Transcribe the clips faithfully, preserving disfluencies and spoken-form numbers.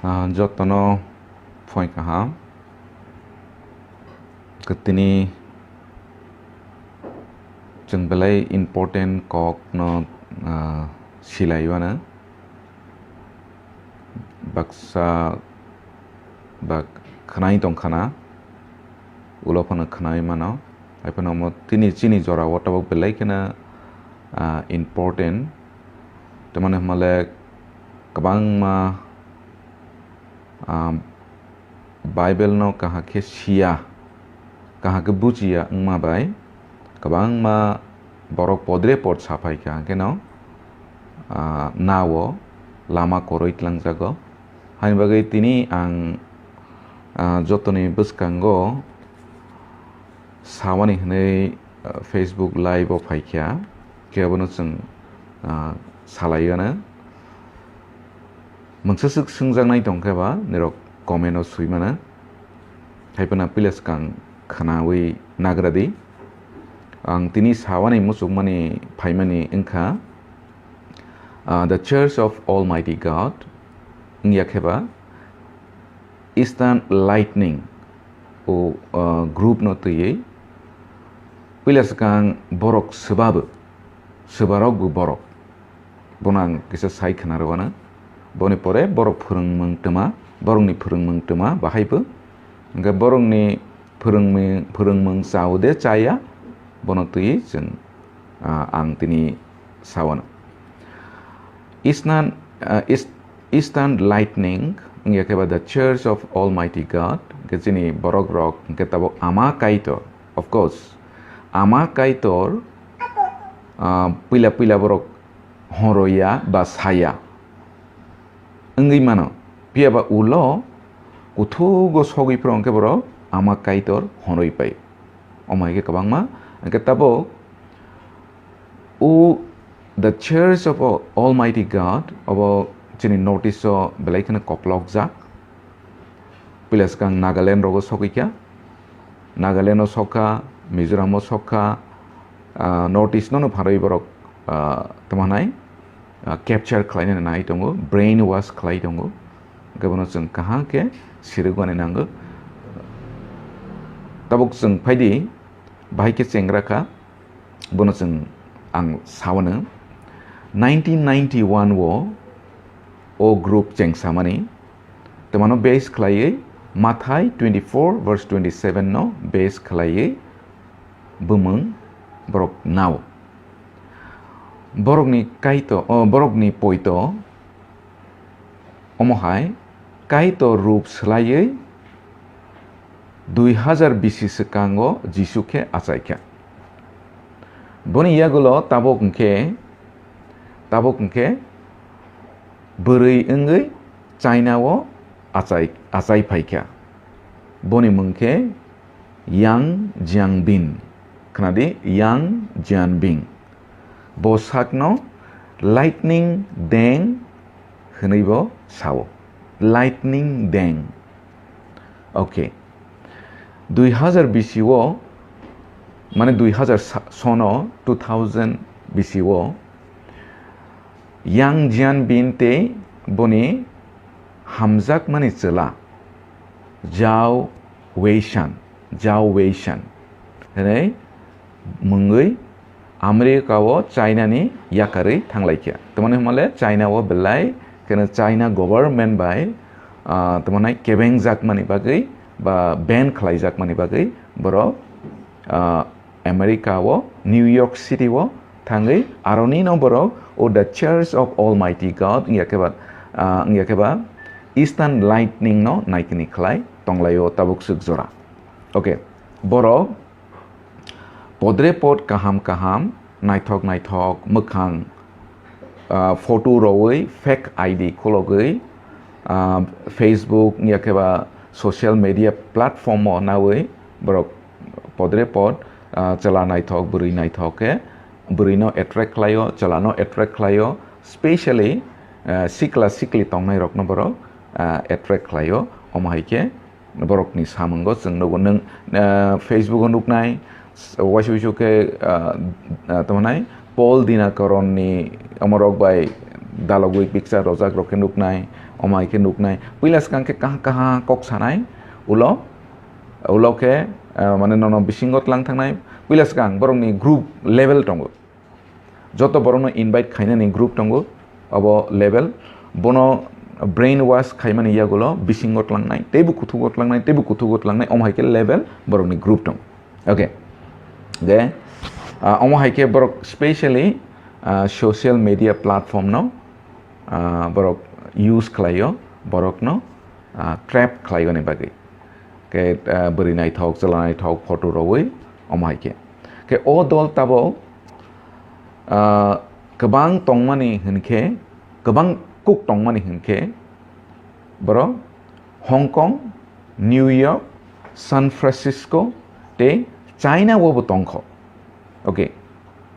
Ah, jotono phone kaham. Kwtini chwng belai important kokno, ah, silai mano. Baksa bak khwnai tongkhana, ulo phano khwnai mano. Hai phano omo tini chini jora o tabuk belai kheno, ah, important. Tamani hwnba le kwbangma, ah, Bible no kaham khe siya, kaham khe bujiya wngma bai kwbangma borok podre pod saphai kha, hwnkhe no, ah, nao lama kwrwi tlangjago. Haini bagwi tini ang, ah, jotoni bwskango sawani hwnwi, ah, Facebook live o phaikha, khe abono chwng, ah, salaio ano. Mungsa swk swngjaknai tongkhe ba nirok comment o swi mano. Hai phano puila swkang khwnawi nagra di. Ang tini sawani muchukmani phaimani wngkha, ah, The Church of Almighty God wngya khe ba Eastern Lightning o, ah, group no twiwi puila swkang borok swbabo, swbarokbo borok. Bono ang kisa sai khwna rwano. Boni pore borok phwrwngmung twma, borokni phwrwngmung twma bahai bo. Hwnkhe borokni phwrwngmi-, phwrwngmung chao de chaya, bono twiwi chwng, ah, ang tini sawano. Eastern, ah, East-, Eastern Lightning, wngya khe ba The Church of Almighty God, hwnkhe chini borok rok, hwnkhe tabuk Ama Kaitor, of course, Ama Kaitor, ah, puila puila borok horoya ba saya wngwi mano, phiya ba ulo kuthugo sogwi phuru hwnkhe borok Ama Kaitor horoi pai. Omo hai khe kwbangma, hwnkhe tabuk o The Church of Almighty God obo chini North East o belai kheno koplokjak. Puila swkang Nagaland rogo sogwi kha, Nagaland o sokha, Mizoram o sokha, ah, North East no no pharwi borok, ah, tamo hwnai, ah, capture khlaina nai tongo, brain wash khlai tongo. Hwnkhe bono chwng kaham khe sirwkmani nango. Tabuk chwng phaidi, bahai khe chengra kha, bono chwng ang sawano. Nineteen ninety-one o o group chengsamani, twmano base khlaiwi Mathai twenty-four verse twenty-seven no base khlaiwi bumung borok nao. Borokni kaito, o, borokni poito omo hai Kaitor rup swlaiwi dui hazar bisi swkango Jisu khe achaikha. Boni yagulo tabuk hwnkhe, tabuk hwnkhe bwrwi wngwi China o achai, achai phaikha. Boni mung khe Yang Jianbin. Khwnadi, Yang Jianbin. Bo sakno Lightning Deng hwnwi bo sao. Lightning Deng. Okay. Dui hazar bisi o, mane dui hazar sa-, sono, two thousand bisi o, Yang Jianbin tei boni hamjakmani chwla Zhao Weishan, Zhao Weishan hwnwi mungwi America o China ni yakarwi thanglaikha. Tamani hwnmale China o belai kheno China government bai, ah, tamani kebengjakmani bagwi ba ban khlaijakmani bagwi borok, ah, America o New York City o thangwi aroni no borok o The Church of Almighty God wngya khe ba, ah, wngya khe ba Eastern Lightning no naikini khlai tonglaio tabuk swk jora. Okay, borok podre pod kaham kaham, naithok naithok mwkhang, ah, photo rwui, fake I D khulogwi, ah, Facebook wngya khe ba social media platform o naui borok podre pod, ah, chwla naithok, bwrwi naithok khe bwrwi no attract khlaio, chwla no attract khlaio, specially, ah, sikla sikli tongnai rok no borok, ah, attract khlaio, omo hai khe borokni samungo chwng nugo. Nwng, ah, Facebook o nuknai, s-, waisa waisa khe, ah, ah, tamo nai, Paul Dinakoronni omorok bai dalogwi picture rojak rok khe nuknai, Omo hai khe nuknai. Puila swkang khe kaha kaha kok sanai, ulo, ulo khe, ah, mane nono bisingo tlang thangnai. Puila swkang borokni group level tongo. Joto borokno invite khainani group tongo, abo level. Bono brain wash khaimani yagulo bisingo tlangnai, teibo kuthugo tlangnai, teibo kuthugo tlangnai, omo hai khe level borokni group tongo. Okay. De, ah, omo hai khe borok specially, ah, social media platform no, ah, borok use khlaio, borokno, ah, trap khlaigoni bagwi. Khe, ah, bwrwi naithok, chwla naithok photo rwui omo hai khe. Khe o dol tabok, ah, kwbang tongmani hwn khe, kwbang kuk tongmani hwn khe, borok Hong Kong, New York, San Francisco tei China o bo tongkho. Okay,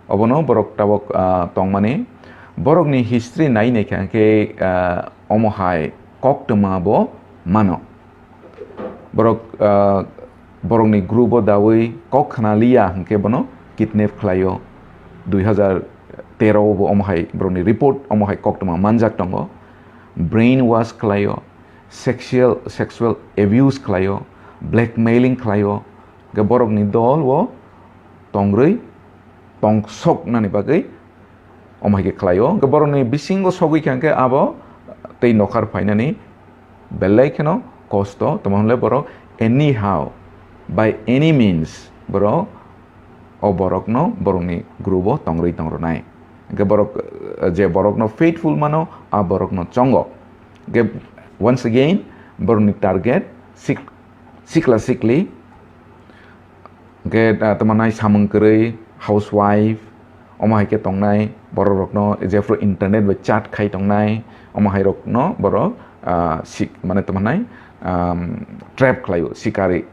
obono borok tabok, ah, tongmani. Borokni history nai naikha khe, ah, omo hai koktwma bo mano. Borok, ah, borokni group o dawi kok khna liya hwnkhe bono kidnap khlaio. Dui hazar tero o bo omo hai borokni report omo hai koktwma manjak tongo. Brain wash khlaio, sexual, sexual abuse khlaio, blackmailing khlaio. Hwnkhe borokni dol o tongrwi tongsoknani bagwi omo hai khe khlaio. Hwnkhe borokni bisingo sogwi kha hwnkhe abo tei nokhar phainani belai kheno kosto, tamo hwnle borok anyhow, by any means, borok o borokno borokni group o tongrwi tongronai. Hwnkhe borok, eh, je borokno faithful mano, a borokno chongo. Hwnkhe once again, borokni target sik-, sikla sikli, hwnkhe, ah, tamo nai samung kwrwi, housewife, omo hai khe tongnai, borok rokno jephru internet bai chat khai tongnai, omo hai rokno borok, ah, sik-, mane tamo nai, um, trap khlaio, sikari,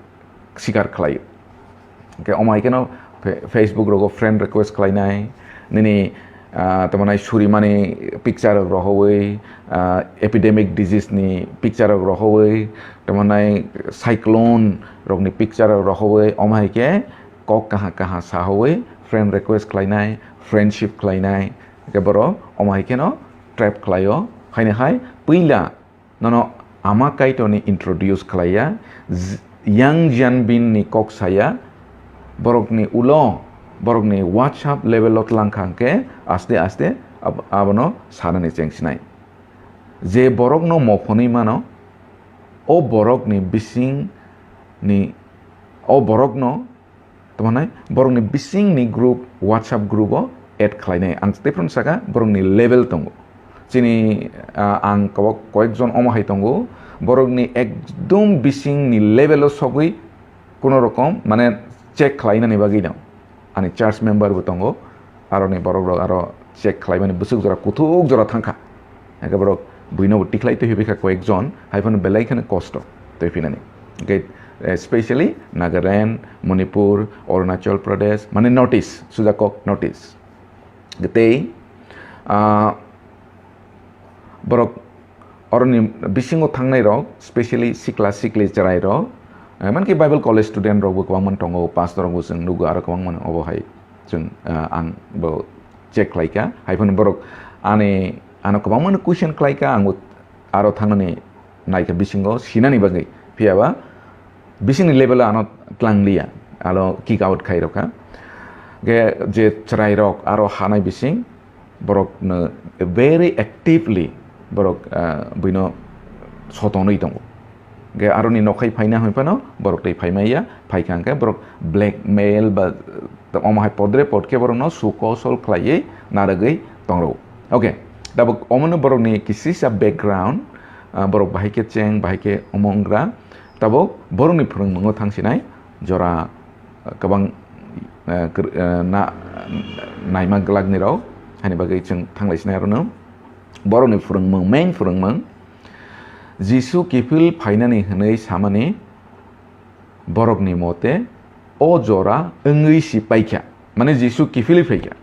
sikar khlaio. Hwnkhe omo hai kheno Fe-, Facebook rogo friend request khlainai, nini, ah, tamo nai surimani picture rok rohoi, ah, epidemic disease ni picture rok rohoi, tamo nai cyclone rokni picture rok rohoi, omo hai khe kok kaha kaha sahowi friend request khlainai, friendship khlainai, hwnkhe borok omo hai kheno trap khlaio. Haino hai puila nono ama Kaitorni introduce khlaiya, z-, Yang Jianbin ni kok saya, borokni ulo, borokni WhatsApp level o tlang kha hwnkhe aste aste ab-, abono sanani chengsinai. Je borokno mophonwi mano, o borokni bising ni, o borokno tamo hwnai borokni bisingni group, WhatsApp group o add khlainai. Ang tei phano saka borokni level tongo. Chini, ah, ang kobok koyekjon omo hai tongo, borokni ekdom bisingni level o sogwi kuno rokom mane check khlainani bagwi no. Ani church member bo tongo, aroni borok rok aro check khlaimani bwswk jora kuthuk jora thangkha. Hwnkhe borok buino bo tikhlai twi hwbikha koyekjon, hai phano belai kheno kosto twi phinani. Hwnkhe, eh, specially Nagaland, Manipur, Arunachal Pradesh, mane North East, sujakok North East. Tei, ah, borok oroni bisingo thangnai rok, specially sikla sikli chwrai rok, eh, manki Bible college student rok bo kwbangma tongo, pastor rok bo chwng nugo, aro kwbangma obo hai chwng, ah, ang bo check khlaikha. Hai phano borok ani, ano kwbangma no question khlaikha, ang bo aro thangnani naikha bisingo sinani bagwi. Phiya ba bisingni level o ano tlangliya, ano kick out khai rokha. Ge je chwrai rok aro hanai bising borok no very actively borok, ah, buino sotonwi tongo. Ge aroni nokhai phaina hwnwi phano borok tei phaimaiya, phaikha hwnkhe borok blackmail ba omo hai podre pod khe borokno sukosol khlaiwi narwgwi tongrw. Okay, tabuk omono borokni kisisa background, ah, borok bahai khe cheng, bahai khe omo wnggra. Tabuk borokni phwrwngmungo thangsinai jora, ah, kwbang, ah, kwr-, ah, na-, naima glakni rok, hani bagwi chwng thanglaisinai arono. Borokni phwrwngmung, main phwrwngmung, Jisu kiphil phainani hwnwi samani, borokni mote o jora wngwi si paikha, mane Jisu kiphilwi phaikha.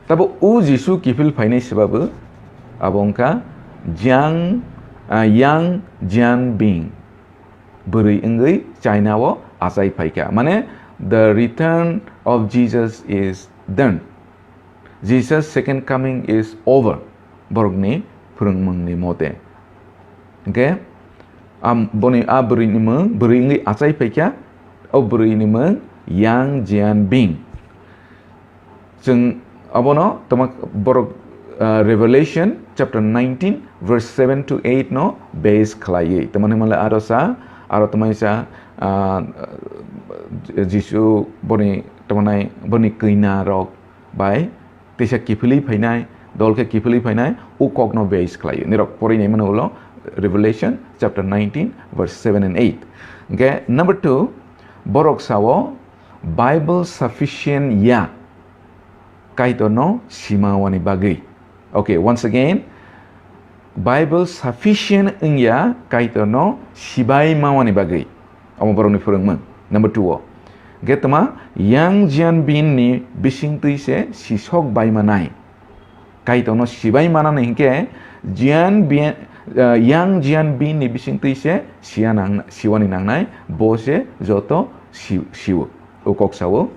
Tabo o Jisu kiphil phainai sebabo abo wngkha Jiang, ah, Yang Jianbing, bwrwi wngwi China o achai phaikha, mane the return of Jesus is done, Jesus second coming is over, borokni phwrwngmungni mote. Hingke am boni a bwrwi ni mwng, bwrwi wngwi achai phaikha, o bwrwi ni mwng Yang Jianbing. Chwng abono tama borok, ah, Revelation chapter nineteen verse seven to eight no base khlaiwi. Tamani hwnle aro sa, aro tamai sa, ah, Jisu boni tamanai boni kwina rok bai teisa kiphilwi phainai, dol khe kiphilwi phainai, o kokno base khlaio. Nirok porinai mano ulo Revelation chapter nineteen verse seven and eight. Hingke number two, borok sao Bible sufficient ya Kaitorno sima wani bagwi. Okay, once again, Bible sufficient wngya Kaitorno sibai mawani bagwi. Omo borokni phwrwngmung. Number two o. Hingke tama Yang Jianbing ni bisingtwi se sisok bai manai. Kaitorno sibai manani hingke Jianbing, ah, Yang Jianbing ni bisingtwi se siya nang, siwani nangnai, bo se joto si-, siwo. O kok sao.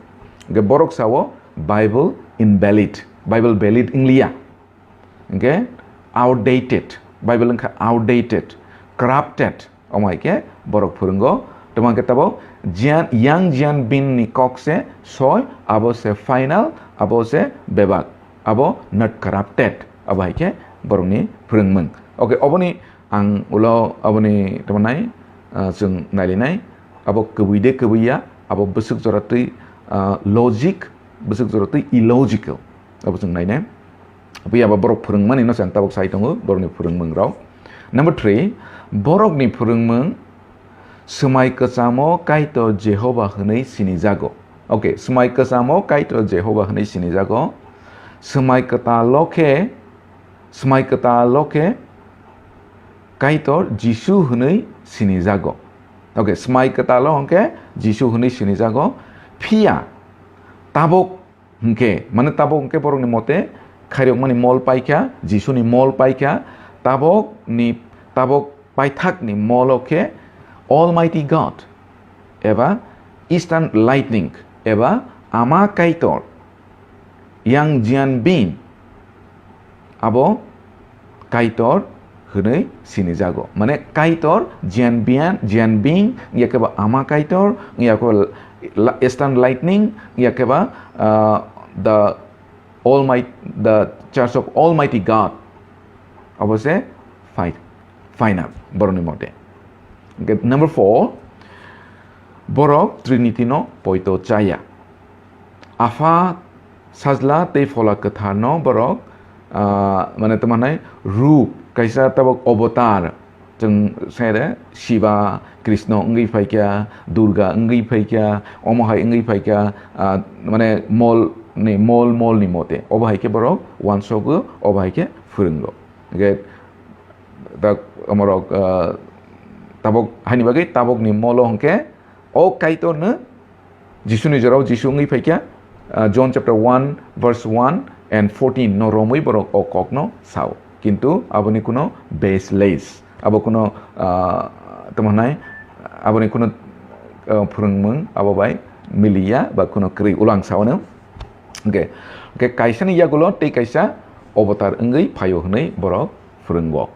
Hingke borok sao Bible invalid. Bible valid wngliya. Hingke outdated, Bible wngkha outdated, corrupted, omo hai khe borok phwrwngo. Tamo hingke tabok Jian, Yang Jianbing ni kok se soi, abo se final, abo se bebak, abo not corrupted, abo hai khe borokni phwrwngmung. Okay, oboni ang ulo aboni tamo nai, ah, chwng nailinai, abo kwbwi de kwbwi ya, abo bwswk jora twi, ah, logic, bwswk jora twi illogical, abo chwng nainai. Aboni abo borok phwrwngmani no chwng tabok sai tongo, borokni phwrwngmung rok. Number three, borokni phwrwngmung swmai kwchamo Kaitor Jehoba hwnwi sinijago. Okay, swmai kwchamo Kaitor Jehoba hwnwi sinijago. Swmai kwtalo khe, swmai kwtalo khe Kaitor Jisu hwnwi sinijago. Okay, swmai kwtalo hwnkhe Jisu hwnwi sinijago. Phiya tabok hwnkhe, mane tabok hwnkhe borokni mote khairokmani mol paikha, Jisuni mol paikha, tabokni, tabok paithakni molo khe Almighty God eba Eastern Lightning eba Ama Kaitor, Yang Jianbing, abo Kaitor hwnwi sinijago. Mane Kaitor Jianbian, Jianbing, yakeba Ama Kaitor, yakeba la-, Eastern Lightning, yakeba, ah, the Almighty, the Church of Almighty God. Abo se fi-, final, borokni mote. Hingke number four, borok Trinity no poito chaya. Apha, Sajla tei Phola Kwthar no borok, ah, mane tamo hwnai rup, kaisa tabok obotar, chwng sai de Shiva, Krishna wngwi phaikha, Durga wngwi phaikha, omo hai wngwi phaikha, ah, mane mol ni, mol, mol ni mote. Obo hai khe borok uansogo, obo hai khe phwrwngo. Hingke tak omorok, ah, tabok, haini bagwi tabokni molo hwnkhe o Kaitor no Jisuni jorao Jisu wngwi phaikha, ah, John chapter one verse one and fourteen no romwi borok o kokno sao. Kintu aboni kuno baseless, abo kuno, ah, tamo hwnai, aboni kuno, ah, phwrwngmung abo bai miliya ba kuno kwrwi, ulo ang sao no. Hingke, hingke kaisani yagulo tei kaisa obotar wngwi phaio hwnwi borok phwrwngo.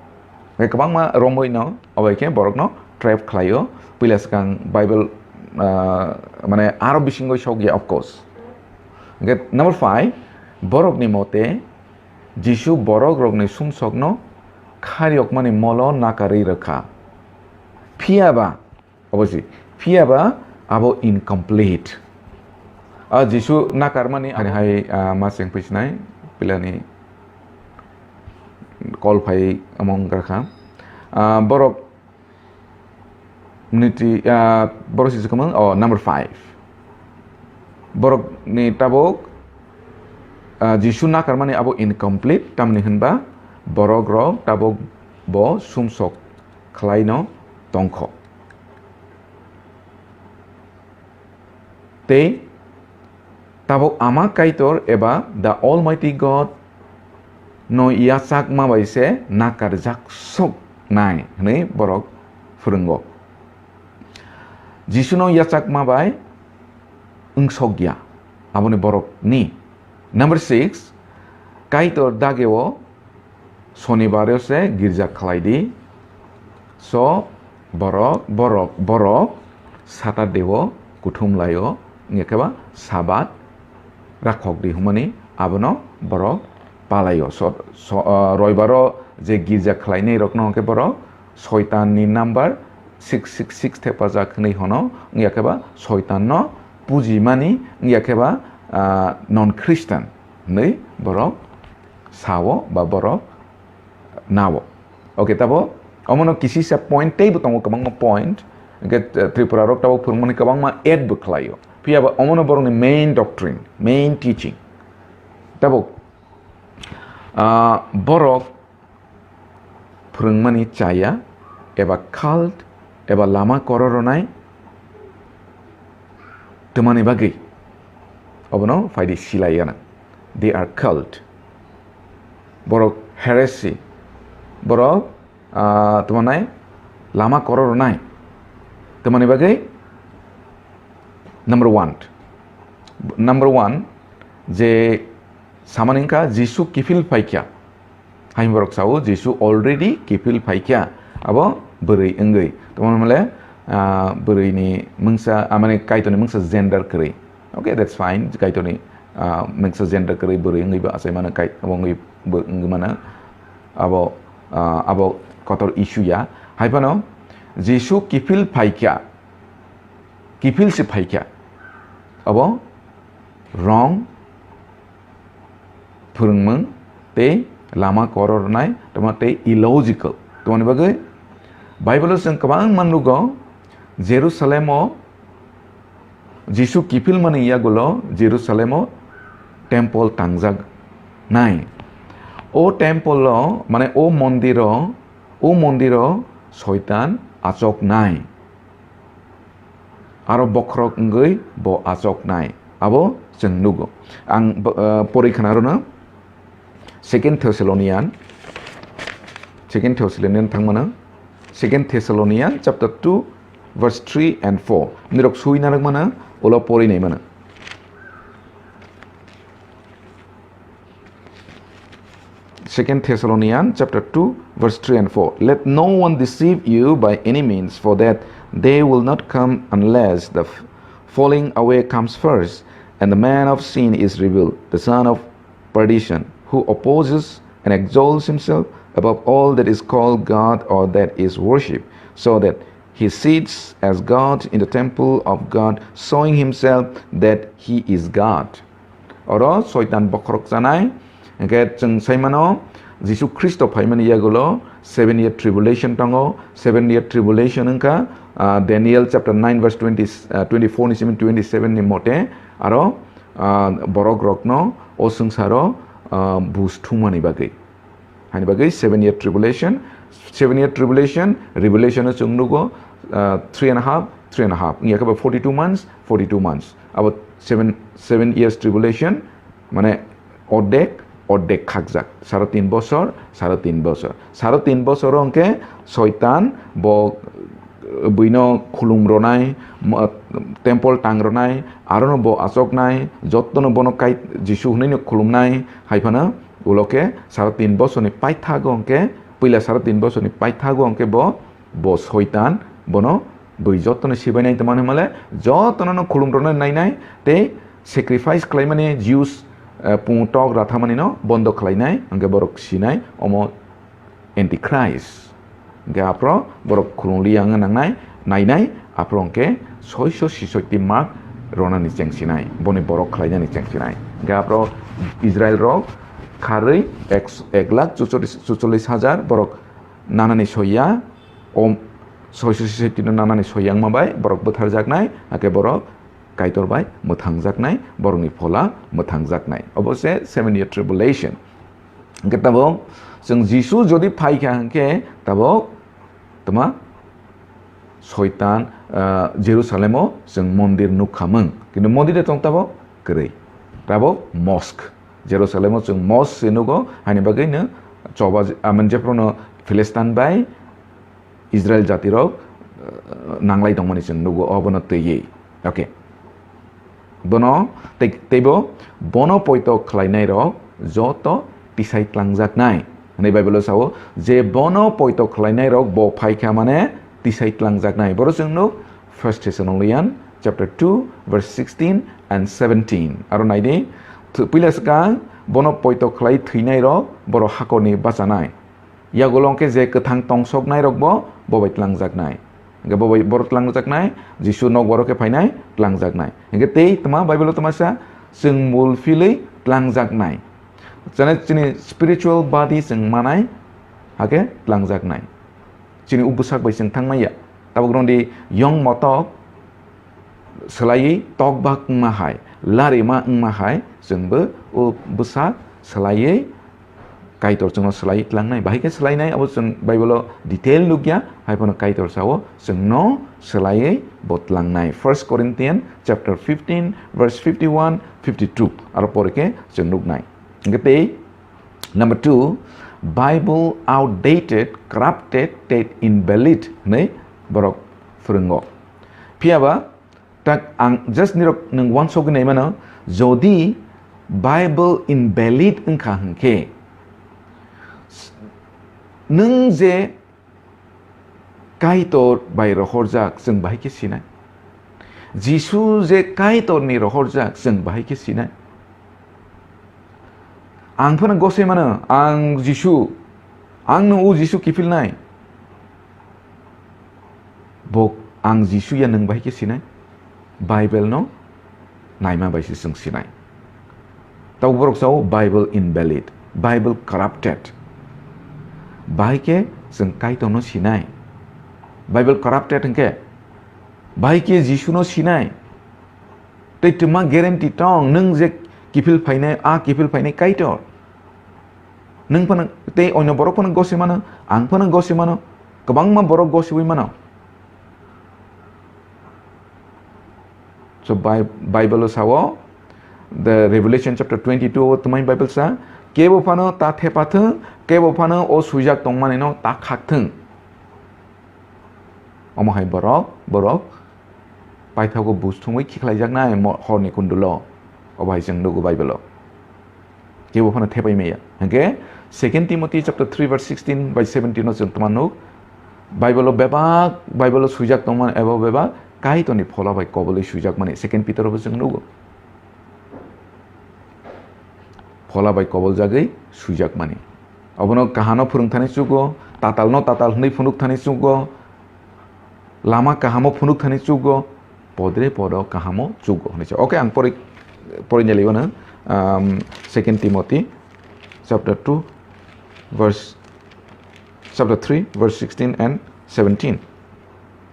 Hingke kwbangma romwi no, obo hai khe borokno trap khlaio. Puila swkang Bible, ah, mane aro bisingo sokya, of course. Hingke number five, borokni mote Jisu borok rokni sumsokno khairokmani molo nakarwi rwkha. Phiya ba, obo si, phiya ba abo incomplete. A Jisu nakarmani ani hai, ah, ma cheng phisnai pilani call phai among rakha. Ah, borok niti, ah, borok si kwmwng, oh, number five. Borok ni tabuk, ah, Jisu nakarmani abo incomplete, tamni hwnba borok rok tabuk bo sumsok khlaino tongkho. Tei tabuk Ama Kaitor eba the Almighty God no yachakma bai se nakarjak sok nai hwnwi borok phwrwngo. Jisu no yachakma bai wngsok ya, aboni borok ni. Number six, Kaitor dageo Sonibar o se girja khlai di. So borok borok borok Saturday o kuthum laio, wngya khe ba Sabat rakhok di hwnmani abono borok palaio. So, so, ah, Roibaro je girja khlainai rokno hwnkhe borok Soitan ni number six six six thepajak hwnwi hono, wngya khe ba Soitan no pujimani, wngya khe ba, ah, non Christian hwnwi borok sao ba borok nao. Okay, tabo omono kisisa point teibo tongo, kwbangma point. Hwnkhe, eh, Tripura rok tabo phwrwngmani kwbangma add bo khlaio. Phiya ba omono borokni main doctrine, main teaching. Tabo, ah, borok phwrwngmani chaya eba cult eba lama kororonai twmani bagwi obono phaidi silaiya nang. They are cult. Borok heresy. Borok, ah, twmanai lama kororonai. Twmani bagwi number one. Number one, je samani wngkha Jisu kiphil phaikha. Haini borok sao Jisu already kiphil phaikha, abo bwrwi wngwi. Tamo hwnmale, ah, bwrwini mungsa, ah, mane Kaitorni mungsa gender kwrwi. Okay, that's fine. Kaitorni, ah, mungsa gender kwrwi bwrwi wngwi bo achai mano, kai-, abo wngwi bo wngwi mano. Abo, ah, abo kotor issue ya. Hai phano Jisu kiphil phaikha, kiphil se phaikha. Abo wrong phwrwngmung tei lama korornai, tamo tei illogical. Tamoni bagwi Bible-o chwng kwbangma nugo, Jerusalem-o Jisu kiphilmani yagulo Jerusalem-o temple tangjak nai. O temple-o, mane o mondiro, o mondiro Soitan achok nai. Aro bokhorok wngwi bo achok nai. Abo chwng nugo. Ang bo, eh, porikha na rwno. Second Thessalonian, Second Thessalonian thangmano. Second Thessalonian chapter two, verse three and four. Nirok sui narwk mano, ulo pori nai mano. Second Thessalonians chapter two, verse three and four. Let no one deceive you by any means, for that day will not come unless the f-, falling away comes first, and the man of sin is revealed, the son of perdition, who opposes and exalts himself above all that is called God or that is worshipped, so that he sits as God in the temple of God, showing himself that he is God. Oro Soitan bokhorok chanai, hwnkhe chwng saimano Jisu Khristo phaimani yagulo seven year tribulation tongo. Seven year tribulation wngkha, ah, Daniel chapter nine verse twenty, ah, twenty-four ni simi twenty-seven ni mote, aro, ah, borok rokno o swngsaro, ah, bus thumani bagwi. Hani bagwi seven year tribulation, seven year tribulation, Revelation o chwng nugo, ah, three and a half, three and a half. Wngya khe ba forty-two months, forty-two months. Abo seven, seven years tribulation, mane ordek, ordek khakjak. Saro tin bosor, saro tin bosor. Saro tin bosor o hwnkhe Soitan bo, eh, buino khulum ronai, mo-, temple tang ronai, arono bo achoknai, jottono bono kai Jisu hwnwi no khulumnai, hai phano ulo khe saro tin bosorni paithago hwnkhe, puila saro tin bosorni paithago hwnkhe bo, bo Soitan bono bui jottono sibainai tongmani hwnmale, jottono no khulum rwna nainai tei sacrifice khlaimani Jews, eh, pung tok rathamani no bondo khlainai, hwnkhe borok sinai omo Antichrist. Hwnkhe aphro borok khulum liya wngna nangnai, nainai, aphro hwnkhe soiso sisoitti mark ronani chengsinai, boni borok khlainani chengsinai. Hwnkhe aphro Israel rok kharwi ek, ek lakh chuchollis, chuchollis hajar borok nanani soiya, om, soiso sisoitti no nanani soiya wngma bai borok bwtharjaknai, hakhe borok Kaitor bai mwthangjaknai, borokni phola mwthangjaknai. Obo se seven year tribulation. Hwnkhe tabuk chwng Jisu jodi phaikha hwnkhe tabuk tma Soitan, ah, Jerusalem o chwng mondir nukha mung. Kintu mondir de tong tabuk kwrwi. Tabuk mosque. Jerusalem o chwng mosque se nugo, hani bagwi no choba, amen jephru no Philistine bai Israel jatirok, eh, nanglai tongmani chwng nugo, obono twiwi. Okay. Bono tei, teibo bono poito khlainairok joto tisai tlangjaknai. Hwnwi Bible-o sao, je bono poito khlainairok bo phai kha mane tisai tlangjaknai. Boro chwng nuk First Thessalonian chapter two verse sixteen and seventeen. Aro nai di, thw-, puila swkang bono poito khlai thwinairok boro hakorni bachanai. Yagulo hwnkhe je kwthang tongsoknairokbo bo bai tlangjaknai. Hwnkhe bo bai boro tlangjaknai, Jisu nokbar-o khe phainai tlangjaknai. Hwnkhe tei tma Bible-o tma sa, chwng mul philwi tlangjaknai. Chane chini spiritual body chwng manai, hakhe tlangjaknai. Chini o bwsak bai chwng thangmanya. Tabuk rwngdi yong motok swlaiwi tokbak wngma hai, larima wngma hai, chwngbo o bwsak swlaiwi Kaitor chwngno swlaiwi tlangnai. Bahai khe swlainai, abo chwng Bible-o detail nukya, hai phano Kaitor sao, chwngno swlaiwi bo tlangnai. First Corinthian chapter fifteen, verse fifty-one, fifty-two, aro pore khe chwng nuknai. Hwnkhe tei, number two, Bible outdated, corrupted, tei invalid hwnwi borok phwrwngo. Phiya ba, tak ang just nirok nwng uansugwi nai mano, jodi Bible invalid wngkha hwnkhe, s-, nwng je Kaitor bai rohorjak, chwng bahai khe sinai. Jisu je Kaitorni rohorjak, chwng bahai khe sinai. Ang phano gosoi mano, ang Jisu, ang no o Jisu kiphilnai. Bo ang Jisu ya nwng bahai khe sinai. Bible no naima bai se chwng sinai. Tabuk borok sao Bible invalid, Bible corrupted. Bahai khe chwng Kaitorno sinai. Bible corrupted hwnkhe bahai khe Jisuno sinai. Tei twma guarantee tong, nwng je kiphil phainai, a kiphil phainai Kaitor. Nwng phano tei onyo borok phano gosoi mano, ang phano gosoi mano, kwbangma borok gosiwi mano. So, Bi-, Bible-o sao, the Revelation chapter twenty-two o twmai Bible sa, kebo phano ta thepathwng, kebo phano o swijak tongmani no ta khakthwng. Omo hai borok, borok paithago buj thumwi khikhlaijaknai mo-, horni kundulo. Obo hai chwng nugo Bible-o. Kebo phano thepai maya. Hwnkhe Second Timothy chapter three verse sixteen by seventeen o chwng tongma nuk. Bible-o bebak, Bible-o swijak tongmani abo bebak Kaitorni phola bai kobolwi swijakmani Second Peter-o bo chwng nugo. Phola bai koboljagwi swijakmani. Obono kahano phwrwngthani chugo, tatalno tatal hwnwi phunukthani chugo, lama kahamo phunukthani chugo, podre podo kahamo chugo hwnwi sa. Okay, ang pori-, porinai liwano, um, Second Timothy chapter two, verse, chapter three, verse sixteen and seventeen.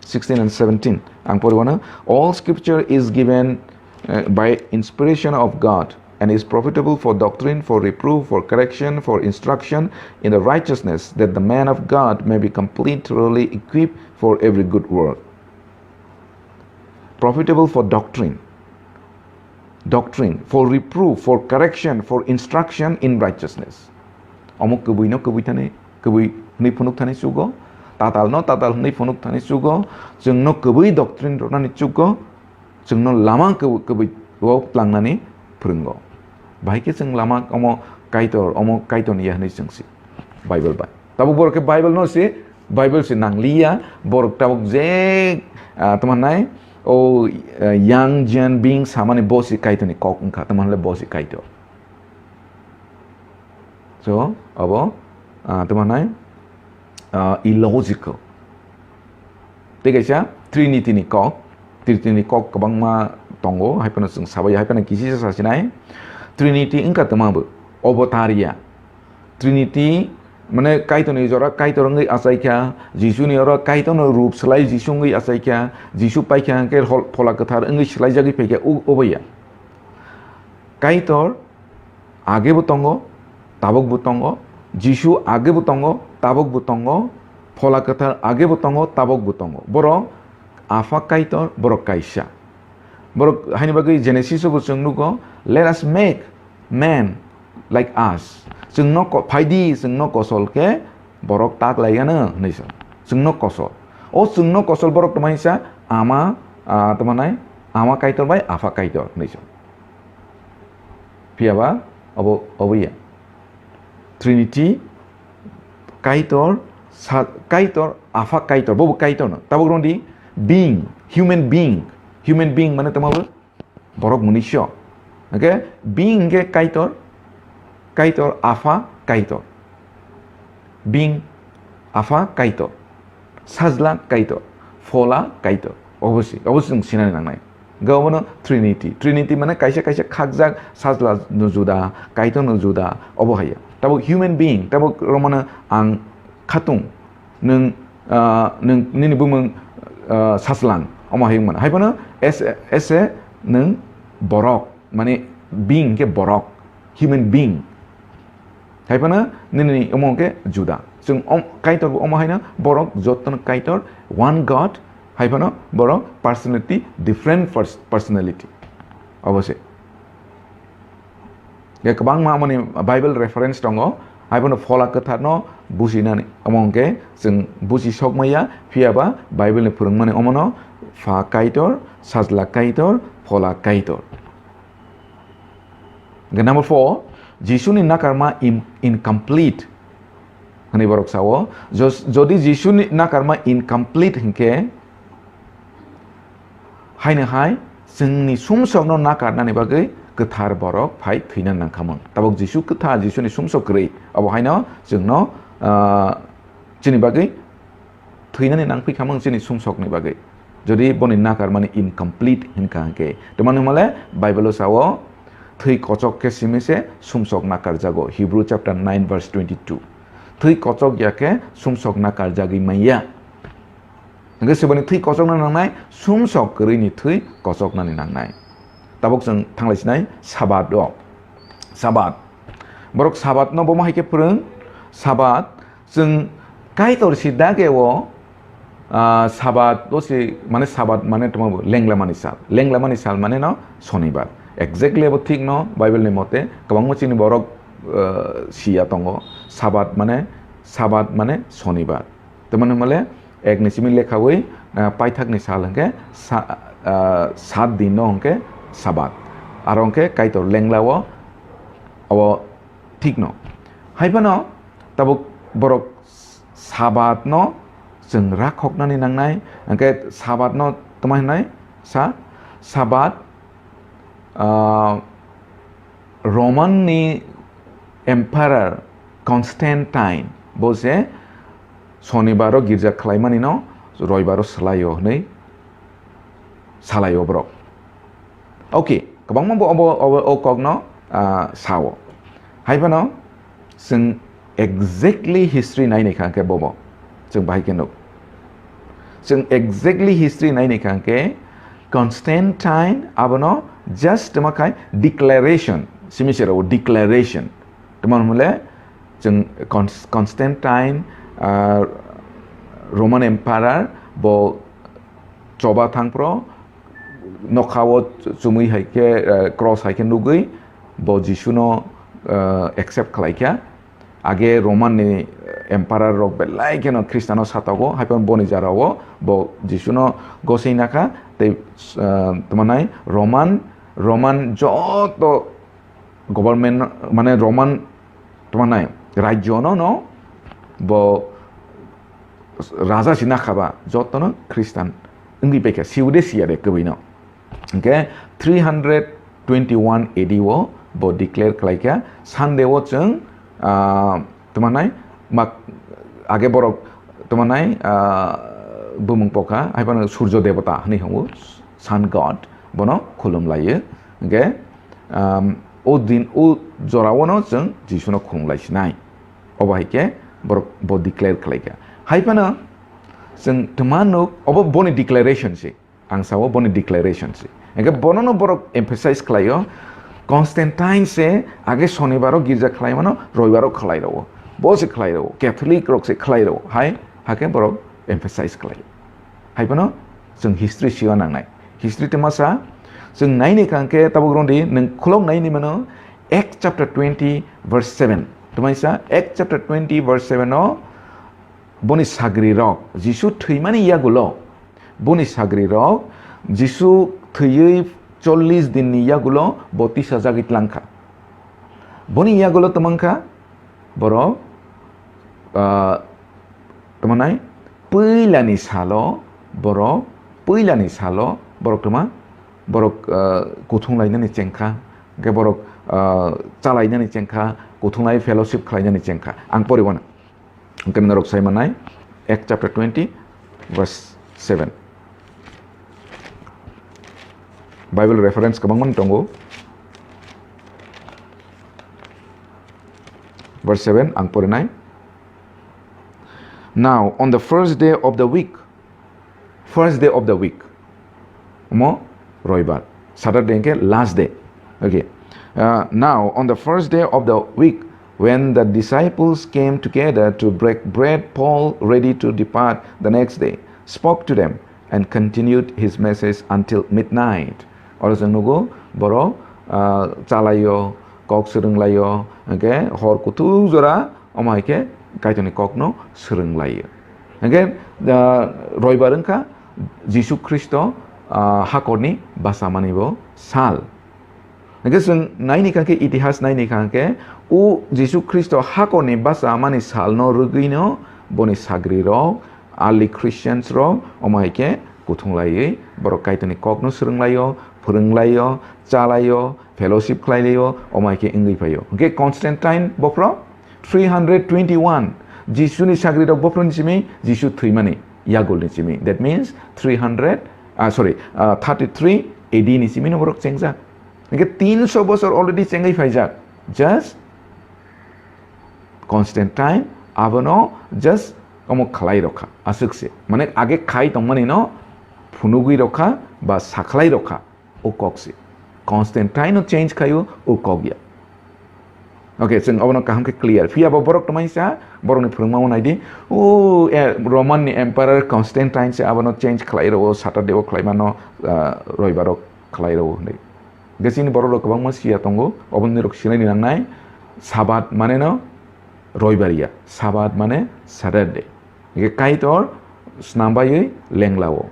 Sixteen and seventeen. Ang poriwano, "All scripture is given, uh, by inspiration of God and is profitable for doctrine, for reproof, for correction, for instruction in the righteousness, that the man of God may be complete, thoroughly equipped for every good work." Profitable for doctrine. Doctrine, for reproof, for correction, for instruction in righteousness. Omo kwbwi no kwbwi thani, kwbwi hwnwi phunuk thani chugo, tatal no tatal hwnwi phunuk thani chugo, chwng no kwbwi doctrine rwnani chugo, chwng no lama kwbwi, kwbwi o tlangnani phwrwngo. Bahai khe chwng lama omo Kaitor, omo Kaitor ni ya hwnwi chwng si Bible bai. Tabuk borok khe Bible no si, Bible se nangliya, borok tabuk je, ah, tamo hwnai, o, ah, young Gen being samani bo se Kaitorni kok wngkha, tamo hwnle bo se Kaitor. So, abo, ah, tamo hwnai, ah, illogical. Tei kaisa Trinity ni kok, Trinity ni kok kwbangma tongo, hai phano chwng sabai, hai phano kisisa sasinai. Trinity wngkha tamo bo, obo tariya. Trinity, mane Kaitorni jora Kaitor wngwi achaikha, Jisuni oro Kaitorno rup slai Jisu wngwi achaikha, Jisu paikha hwnkhe hol-, Phola Kwthar wngwi swlaijagwi phaikha, u-, oboya. Kaitor agebo tongo, tabokbo tongo, Jisu agebo tongo, tabokbo tongo, Phola Kwthar agebo tongo, tabokbo tongo. Borok Apha Kaitor, borok kaisa. Borok haini bagwi Genesis-o bo chwng nugo, "Let us make man like us." Chwngno ko-, phaidi, chwngno kosol khe borok tak lai gano hwnwi sa. Chwngno kosol. O chwngno kosol borok tongmani sa ama, ah, tongmanai ama Kaitor bai Apha Kaitor hwnwi sa. Phiya ba obo, obo ya. Trinity, Kaitor, sa-, Kaitor, Apha Kaitor, bobo Kaitor no. Tabuk rwng di, being, human being. Human being mane tamo bo? Borok munisa. Hwnkhe being hwnkhe Kaitor, Kaitor, Apha Kaitor. Being, Apha Kaitor, Sajla Kaitor, Phola Kaitor. Obo se, obo se chwng sinani nangnai. Hwnkhe obono Trinity. Trinity mane kaisa kaisa khakjak, Sajla no juda, Kaitor no juda, obo hai ya. Tabuk human being, tabuk romano ang khatung, nwng, ah, nwng nini bumung, ah, Sajlang, omo hai wngmano. Hai phano as a, as a nwng borok, mane being hwnkhe borok, human being. Hai phano nini omo hwnkhe juda. Chwng om-, Kaitor bo omo haino borok jotono Kaitor, one God, hai phano borok personality, different pers-, personality. Obo se. Ya kwbangma amoni Bible reference tongo, hai phano Phola Kwtharno businani. Omo hwnkhe chwng busi sok maya, phiya ba Bible ni phwrwngmani omono Pha Kaitor, Sajla Kaitor, Phola Kaitor. Hwnkhe number four, Jisuni nakarma im-, incomplete hwnwi borok sao. Jos-, jodi Jisuni nakarma incomplete hwnkhe, haino hai chwngni sumsokno nakarnani bagwi kwthar borok phai thwina nangkhamung. Tabuk Jisu kwthar, Jisuni sumsok kwrwi, abo haino chwngno, ah, chini bagwi thwinani nangphi khamung chini sumsokni bagwi. Jodi boni nakarmani incomplete hinkha hwnkhe, twmani hwnmale Bible-o sao, "Thwi kochok khe simi se sumsok nakarjago," Hebrew chapter nine verse twenty-two. Thwi kochok ya khe sumsok nakarjagwi manya. Hwnkhe se boni thwi kochokna nangnai, sumsok kwrwini thwi kochoknani nangnai. Tabuk chwng thanglaisinai Sabat-o. Sabat. Borok Sabat-no bomo hai khe phwrwng? Sabat Chwng Kaitor si dage o, ah, Sabat o si, mane Sabat mane tongma bo lenglamani sal. Lenglamani sal mane no Sonibar. Exactly abo thik no, Bible ni mote kwbangma chini borok, ah, siya tongo. Sabat mane, Sabat mane Sonibar. Tamani hwnmale ek ni simi lekhawi, ah, paithak ni sal hwnkhe sa-, ah, sat din no hwnkhe Sabat. Aro hwnkhe Kaitor lengla o, abo thik no. Hai phano tabuk borok Sabat no chwng rakhoknani nangnai, hwnkhe Sabat no tma hinai sa, Sabat, ah, Roman ni Emperor Constantine bo se Sonibaro girja khlaimani no Roibaro swlaio hwnwi salaio borok. Okay, kwbangma bo obo, obo, o kokno, ah, sao. Hai phano chwng exactly history naini kha hwnkhe bobo. Chwng bahai khe nuk. Chwng exactly history naini kha hwnkhe Constantine abono just tma khai declaration, simi se rw declaration. Tma hwnmale chwng Cons-, Constantine, ah, Roman Emperor bo choba thangphro nokha o chumui hai khe, eh, cross hai khe nugui bo Jisu no, eh, accept khlai kha. Age Roman ni emperor rok belai kheno Khristiano satogo, hai phano boni jara o bo Jisu no gosei nakha, tei, eh, tma nai Roman, Roman joto government, mane Roman tma nai rajyo no, no bo raja si nakha ba joto no Khristan wngwi paikha, siu de siya de kwbwi no. Hwnkhe three hundred twenty-one A D o bo declare khlaikha, Sunday o chwng, ah, tma nai mak age borok tma nai, ah, bumung pokha, hai phano Surjo Debota hwnwi hwngo, Sun God, bono khulum laio. Hwnkhe, um, o din, o jora o no chwng Jisu no khulum lai sinai. Obo hai khe borok bo declare khlaikha. Hai phano chwng tma nuk, obo boni declaration se. Ang sao boni declaration se. Hwnkhe bono no borok emphasize khlaio, Constantine se age Sonibaro girja khlaimano Roibaro khlai rwo. Bo se khlai rwo. Catholic rok se khlai rwo. Hai, hakhe borok emphasize khlaio. Hai phano chwng history siwa nangnai. History tma sa, chwng naini kha hwnkhe tabuk rwng di, nwng khulok naini mano Acts chapter twenty verse seven. Tma sa, Acts chapter twenty verse seven o boni sagri rok, Jisu thwimani yagulo, boni sagri rok, Jisu thwiwi chollish din ni yagulo bo tisa jagwi tlangkha. Boni yagulo tma wngkha, borok, ah, tamo nai, puilani salo borok, puilani salo borok tama, borok, ah, kuthung lainani chengkha, hwnkhe borok, ah, chalainani chengkha, kuthung lai fellowship khlainani chengkha. Ang poribo na. Hwnkhe norok sai manai, Act chapter twenty, verse seven. Bible reference kwbangma tongo. Verse seven ang porinai. Now, on the first day of the week, first day of the week, omo roibar, Saturday hwnkhe last day. Okay. Uh, now, on the first day of the week, when the disciples came together to break bread, Paul, ready to depart the next day, spoke to them and continued his message until midnight. Oro chwng nugo, borok, ah, chalaio, kok swrwnglaio, hwnkhe hor kuthuk jora, omo hai khe Kaitorni kokno swrwnglaio. Hwnkhe, ah, roibar wngkha Jisu Khristo, ah, hakorni bachamani bo sal. Hwnkhe chwng naini kha khe, itihas naini kha khe, o Jisu Khristo hakorni bachamani salno rwgwino boni sagrirok, early Christians rok, omo hai khe kuthung laiwi borok Kaitorni kokno swrwnglaio, phwrwnglaio, chalaio, fellowship khlailaio, omo hai khe wngwi phaio. Hwnkhe Constantine bophro three hundred twenty-one, Jisuni sagrirok bophro ni simi, Jisu thwimani yagul ni simi. That means three hundred, ah, sorry, ah, thirty-three A D ni simi no borok chengjak. Hwnkhe tinso bosor already chengwi phaijak. Just Constantine abono just omo khlai rokha, aswk se. Mane age khai tongmani no phunugwi rokha ba sakhlai rokha, o kok se. Constantine no change khaio, o kok ya. Okay, chwng obono kaham khe clear. Phiya bo borok tongmani sa, borokni phwrwngmano naidi, o, eh, Roman ni emperor Constantine se abono change khlai rwo, Saturday o khlai mano, ah, roibar o khlai rwo hwnwi. Hwnkhe chini borok rok kwbangma siya tongo, oboni rok sinai ni nangnai, Sabat mane no roibar ya, Sabat mane Saturday. Hwnkhe Kaitor snam baiwi lenglao.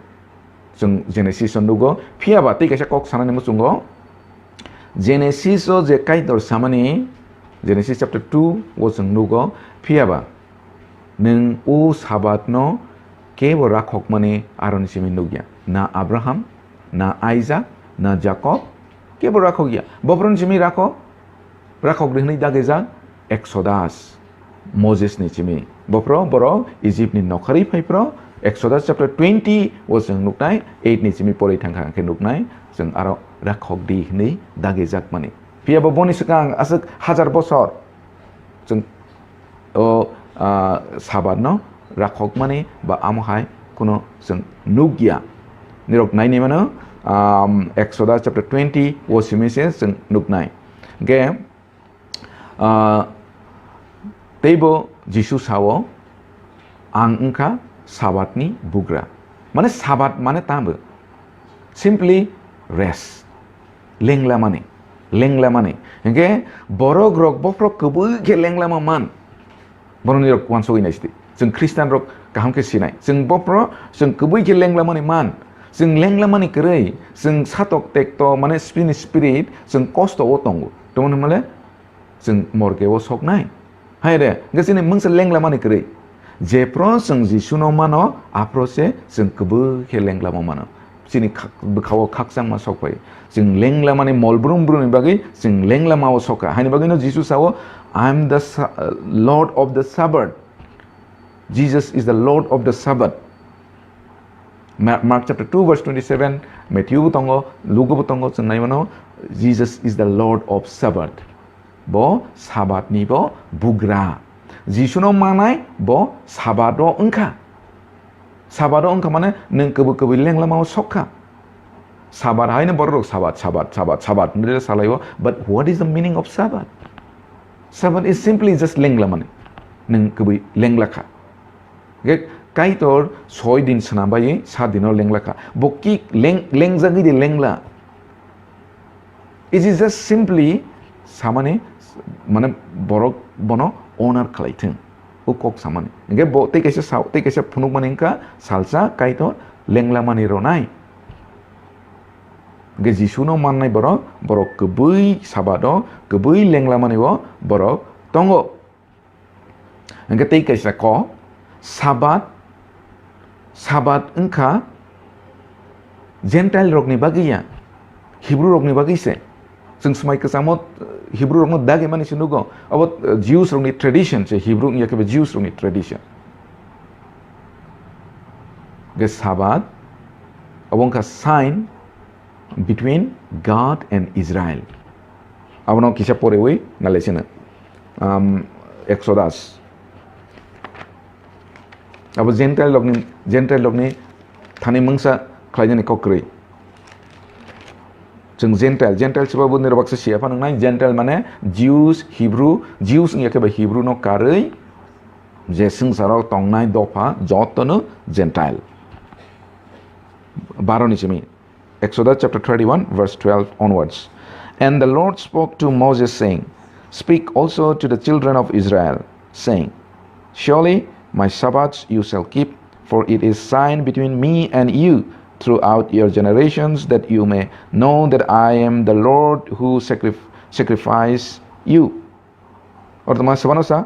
Chwng Genesis o nugo, phiya ba tei kaisa kok sanani muchungo, Genesis o je Kaitor samani, Genesis chapter two o chwng nugo, phiya ba nwng o Sabat no kebo rakhokmani aroni simi nukya, na Abraham, na Isaac, na Jacob, kebo rakhokya. Bophron simi rakhok, rakhok di hwnwi dagijak Exodus, Moses ni simi. Bophro borok Egypt ni nokharwi phaiphro, Exodus chapter twenty o chwng nuknai, eight ni simi porwi thangkha hwnkhe nuknai, chwng aro rakhok di hwnwi dagijakmani. Phiya bo boni swkang aswk hajar bosor chwng o, ah, Sabat no rakhokmani ba amo hai kuno chwng nukya. Nirok naini mano, um, Exodus chapter twenty o simi se chwng nuknai. Hwnkhe, ah, teibo Jisu sao, "Ang wngkha Sabatni bugra." Mane Sabat mane tamo? Simply rest. Lenglamani. Lenglamani. Hwnkhe borok rok bophro kwbwi khe lenglama man. Borokni rok uansugwi naisidi. Chwng Khristian rok kaham khe sinai. Chwng bophro, chwng kwbwi khe lenglamani man. Chwng lenglamani kwrwi, chwng satok tekto, mane spini spirit, chwng kosto o tongo. Tongmani hwnmale, chwng morge o soknai. Hai re, hwnkhe chini mungsa lenglamani kwrwi. Jephro chwng Jisuno mano, aphro se chwng kwbwi khe lenglama mano. Chini khak-, bwkha-o khakchangma sok phai. Chwng lenglamani mol brum brumni bagwi chwng lenglamao sokha. Haini bagwino Jisu sao, "I am the Sa-, Lord of the Sabbath." Jesus is the Lord of the Sabbath. Ma-, Mark chapter two verse twenty-seven, Matthew bo tongo, Luke bo tongo, chwng nai mano, Jesus is the Lord of Sabbath. Bo Sabat ni bo bugra. Jisuno manai bo Sabat o wngkha. Sabat o wngkha mane nwng kwbwi kwbwi lenglamao sokha. Sabat haino borok rok Sabat, Sabat, Sabat, Sabat hwnwi salaio. But what is the meaning of Sabat? Sabat is simply just lenglamani. Nwng kwbwi lenglakha. Ge Kaitor soi din swnam baiwi sat dino lenglakha. Bo ki leng-, lengjagwi de lengla. It is just simply samani, mane, borok bono honor khlai thung. O kok samani. Hingke bo tei kaisa sa-, tei kaisa phunukmani wngkha, salsa Kaitor lenglamani ronai. Hingke Jisuno mannai borok, borok kwbwi Sabado, kwbwi lenglamani o borok tongo. Hingke tei kaisa ko, Sabat, Sabat wngkha Gentile rokni bagwi ya, Hebrew rokni bagwi se. Chwng swmai kwchangmo, eh, Hebrew rokno dagi mani se nugo. Abo, eh, Jews rokni tradition se, Hebrew wngya khe Jews rokni tradition. Ge Sabat, abo wngkha sign between God and Israel. Abono kisa porewi nalai sino. Um, Exodus. Abo Gentile lokni, Gentile lokni thani mungsa khlainani kok kwrwi. Chwng Gentile, Gentile sebabo nirok baksa siya phano wngnai, Gentile mane Jews, Hebrew, Jews wngya khe ba Hebrew no karwi je swngcharo tongnai dopha jotono Gentile. Baro ni simi. Exodus chapter thirty-one, verse twelve onwards. And the Lord spoke to Moses, saying, "Speak also to the children of Israel, saying, 'Surely my Sabbaths you shall keep, for it is sign between me and you throughout your generations, that you may know that I am the Lord who sacrif-, sacrifice you.'" Oro tongma sebano sa,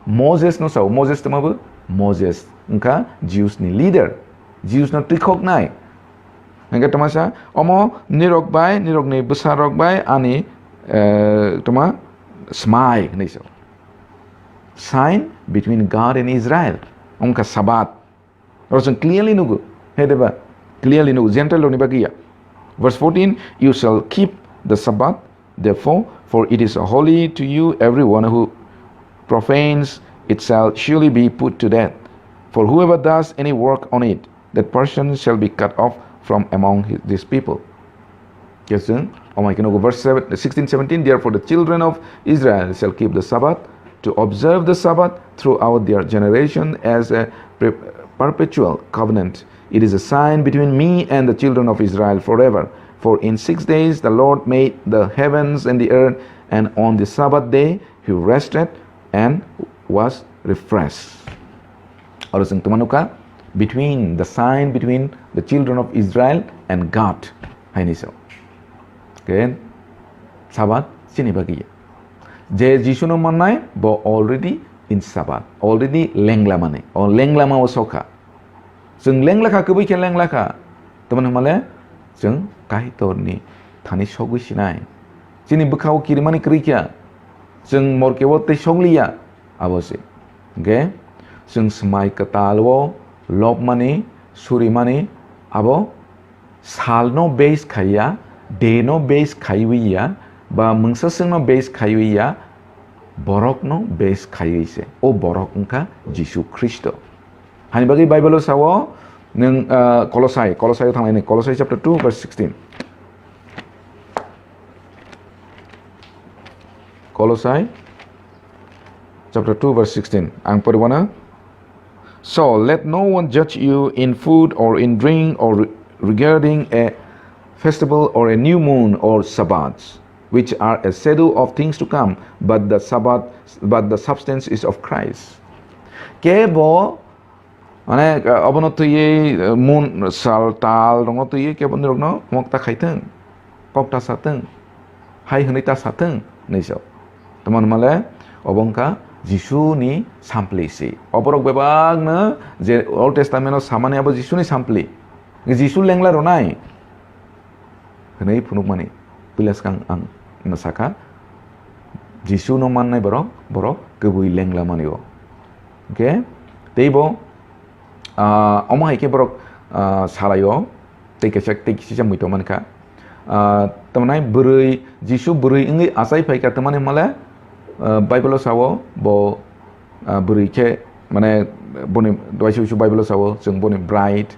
Moses no sao, Moses tongma bo? Moses wngkha Jews ni leader, Jews no twikhok nai. Hingke tongma sa, omo nirok bai, nirok ni bwsa rok bai ani, eh, tongma smai hinui sao. Sign between God and Israel. Wngkha Sabbath. Oro chwng clearly nugo. He deba? Clearly nugo. Gentile rokni bagwi ya. Verse fourteen, "You shall keep the Sabbath, therefore, for it is holy to you. Everyone who profanes it shall surely be put to death. For whoever does any work on it, that person shall be cut off from among his, this people." Yes, eh? Oh my God, verse seven, sixteen, seventeen, "Therefore the children of Israel shall keep the Sabbath, to observe the Sabbath throughout their generation as a pre-, perpetual covenant. It is a sign between me and the children of Israel forever. For in six days the Lord made the heavens and the earth, and on the Sabbath day he rested and was refreshed." Oro chwng tongma nukha, between, the sign between the children of Israel and God. Haini so. Ke Sabbath chini bagwi. Je Jisu no mannai, bo already in Sabbath, already lengla mani. O lengla ma o sokha. Chwng lengla kha, kwbwi khe lengla kha. Tamani hwnmale chwng Kaitorni thani sogwi sinai. Chini bwkha o kirimani kwrwi kha. Chwng morke o tei sogliya. Abo se. Hingke chwng swmai kwtal o lobmani, surimani, abo sal no base khaiya, day no base khaiwi ya, ba mungsa swng no base khaiwi ya, borok no base khaiwi se. O borok wngkha Jisu Khristo. Hani bagwi Bible o sao, nwng, ah, Kolosai, Kolosai o thanglaini, Kolosai chapter two verse sixteen. Kolosai chapter two verse sixteen. Ang poriwano. "So let no one judge you in food or in drink or re-, regarding a festival or a new moon or Sabbaths, which are a shadow of things to come, but the Sabbath, but the substance is of Christ." Kebo, mane, obono twiwi, eh, mun, sal, tal, rokno twiwi kebo nirokno mokta khaithwng, kokta satwng, hai hwnwi ta satwng, hinwi sao. Tamoni hwnmale, obo wngkha Jisuni sampli si. Oborok bebakno je Old Testament-o samani abo Jisuni sampli. Jisu lengla rwnai. Hwnwi phunukmani puila swkang ang no sakha, Jisu no mannai borok, borok kwbwi lengla mani o. Hwnkhe teibo, ah, omo hai khe borok, ah, salai o, tei kaisa, tei kisa mui tong mankha. Ah, tamnai bwrwi, Jisu bwrwi wngwi achai phaikha tamani hwnmale, ah, Bible o sao bo, ah, bwrwi khe, mane, boni, duaisa uisu Bible o sao, chwng boni bride,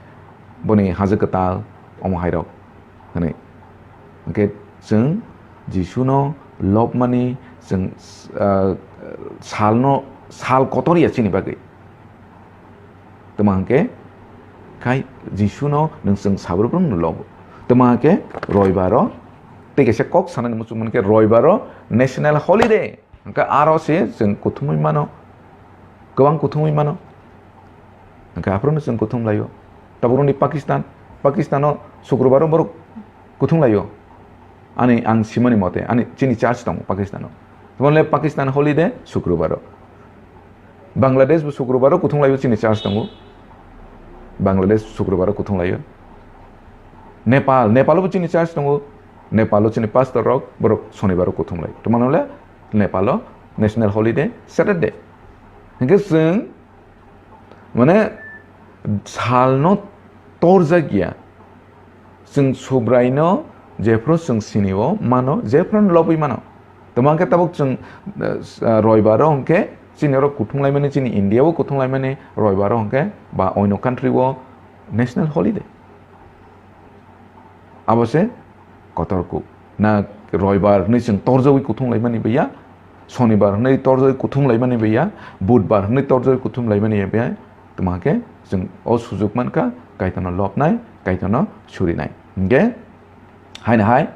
boni haja kwtal, omo hai rok. Hwnwi. Hwnkhe chwng Jisuno lobmani chwng, ah, salno, sal kotor ya chini bagwi. Tamo hwnkhe khai Jisuno nwng chwng sabrwkno lobo. Tamo hwnkhe Roibaro tei kaisa kok sanani muchung mankhe Roibaro national holiday. Hwnkhe aro se chwng kuthumwi mano, kwbang kuthumwi mano. Hwnkhe aphuru no chwng kuthum laio. Tabuk roni Pakistan, Pakistano Sukrubaro borok kuthum laio. Ani ang simani mote, ani chini church tongo Pakistano. Tamo le Pakistan holiday Sukrubaro. Bangladesh bo Sukrubaro kuthung laio chini church tongo. Bangladesh Sukrubaro kuthung laio. Nepal, Nepalo bo chini church tongo. Nepalo chini pastor rok, borok Sonibaro kuthung lai. Tuma hwnle Nepalo national holiday Saturday. Hingke chwng, mane, salno torjak ya. Chwng Subraino jephru chwng sinio mano, jephru lobwi mano. Tamo hwnkhe tabuk chwng, eh, s-, ah, Roibaro hwnkhe chini oro kuthung laimani, chini India o kuthung laimani Roibaro hwnkhe ba oino country o national holiday. Abo se kotor kuk. Na Roibar hwnwi chwng torjagwi kuthung laimani baiya, Sonibar hwnwi torjagwi kuthung laimani baiya, Budbar hwnwi torjagwi kuthung laimani baiya, tamo hwnkhe chwng o sujuk mankha Kaitorno lobnai, Kaitorno surinai. Hingkhe haino hai,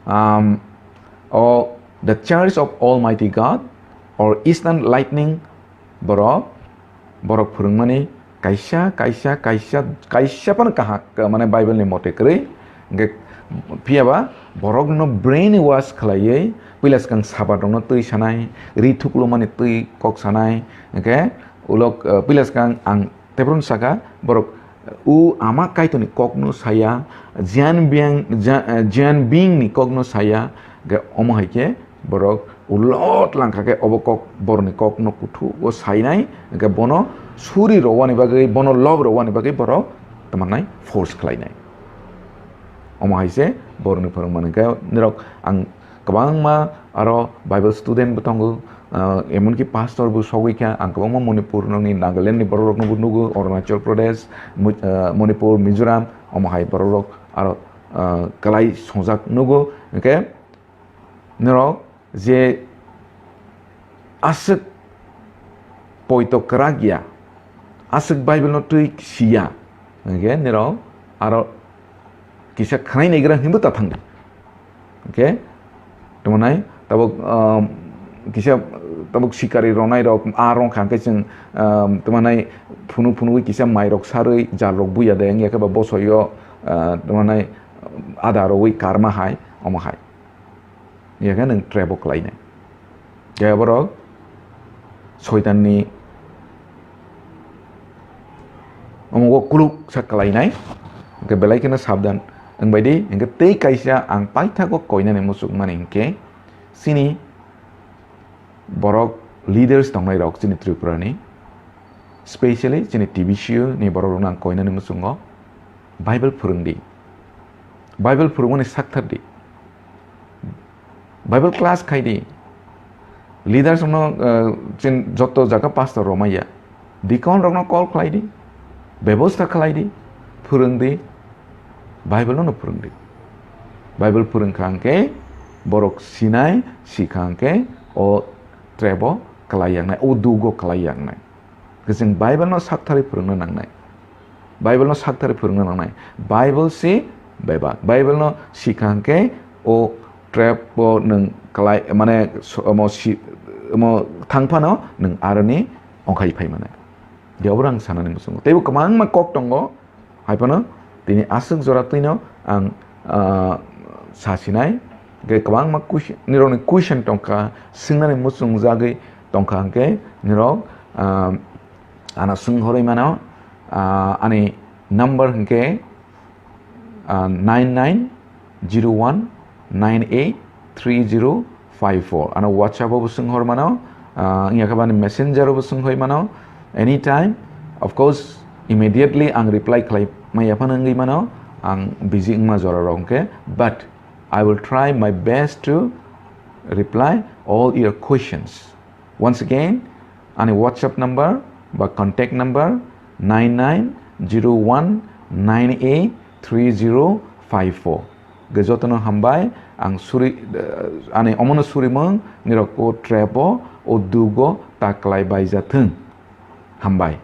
um, o the Church of Almighty God or Eastern Lightning borok, borok phwrwngmani kaisa, kaisa, kaisa, kaisa phano kaham, mane Bible ni mote kwrwi. Hingkhe phiya ba borokno brain wash khlaiwi puila swkang Sabat rokno twi sanai, ri thuklumani twi kok sanai, hingkhe ulo, eh, puila swkang ang tei borokno saka, borok, "O ama Kaitorni kokno saya, Jian Biang, Ja-, eh, Jian Bingni kokno saya," hingkhe omo hai khe borok ulot langkha khe obo kok, borokni kokno kuthugo sainai, hingkhe bono suri rwani bagwi, bono lob rwani bagwi borok tamo hwnwi force khlainai. Omo hai se borokni phwrwngmani hingkhe nirok ang kwbangma aro Bible student bo tongo, ah, emonki pastor bo sogwi kha. Ang kwbangma Manipur nokni, Nagaland ni borok rokno bo nugo, Arunachal Pradesh, Mu-, ah, Manipur, Mizoram, omo hai borok rok aro, ah, kwlai songjak nugo. Hingkhe norok je aswk poito kwrak ya, aswk Bible no twi siya, hingkhe nirok aro kisa khwnai naigra hinwi ta thangdi. Hingkhe tamo hwnai tabuk, um, kisa tabuk sikari ronai rok a rong kha hingkhe chwng, um, tamo hwnai phunu phunugwi kisa mai rok sarwi jal rok buya de, wngya khe ba bosoyo, uh, tamo hwnai ada rogwi karma hai, omo hai. Hingkhe nwng trap o kwlainai. Khe borok Soitanni omo o kuluk sa kwlainai. Hingkhe belai kheno sabdan wngbai di. Hingkhe tei kaisa ang paithago koinani muchuk mani hingkhe chini borok leaders tongnai rok chini Tripura ni, specially chini T B C U ni borok rokno ang koinani muchungo Bible phwrwng di. Bible phwrwngmani sakthar di. Bible class khai di. Leaders no, eh, chini joto jaga pastor rok maya. Deacon rokno call khlai di. Bebosta khlai di. Phwrwng di. Bible no phwrwng di. Bible phwrwng kha hwnkhe borok sinai, si kha hwnkhe o trap o kwlai yangnai, o dugo kwlai yangnai. Hwnkhe chwng Bible no saktharwi phwrwngna nangnai. Bible no saktharwi phwrwngna nangnai. Bible se bebak. Bible no sikha hwnkhe o trap o nwng kwlai, mane so-, omo si-, omo thang phano nwng aroni ongkhai phai mano. Diabora ang sanani muchungo. Teibo kwbangma kok tongo. Hai phano tini aswk jora twino ang, ah, sa sinai. Hwnkhe kwbangma question, nirokni question tongkha, swngnani muchungjagwi tongkha hwnkhe nirok, ah, ano swng horwi mano, ah, ani number hwnkhe, ah, nine nine zero one nine eight three zero five four. Ano WhatsApp o bo swng hor mano, ah, wngya khe bani Messenger o bo swng hoi mano, anytime. Of course, immediately ang reply khlai maya phano wngwi mano, ang busy wngma jora rok hwnkhe, but I will try my best to reply all your questions. Once again, ani WhatsApp number ba contact number nine nine zero one nine eight three zero five four. Hwnkhe jotono hambai, ang suri, eh, ani omono surimung nirok o trap o, o dugo ta kwlai baijathwng. Hambai.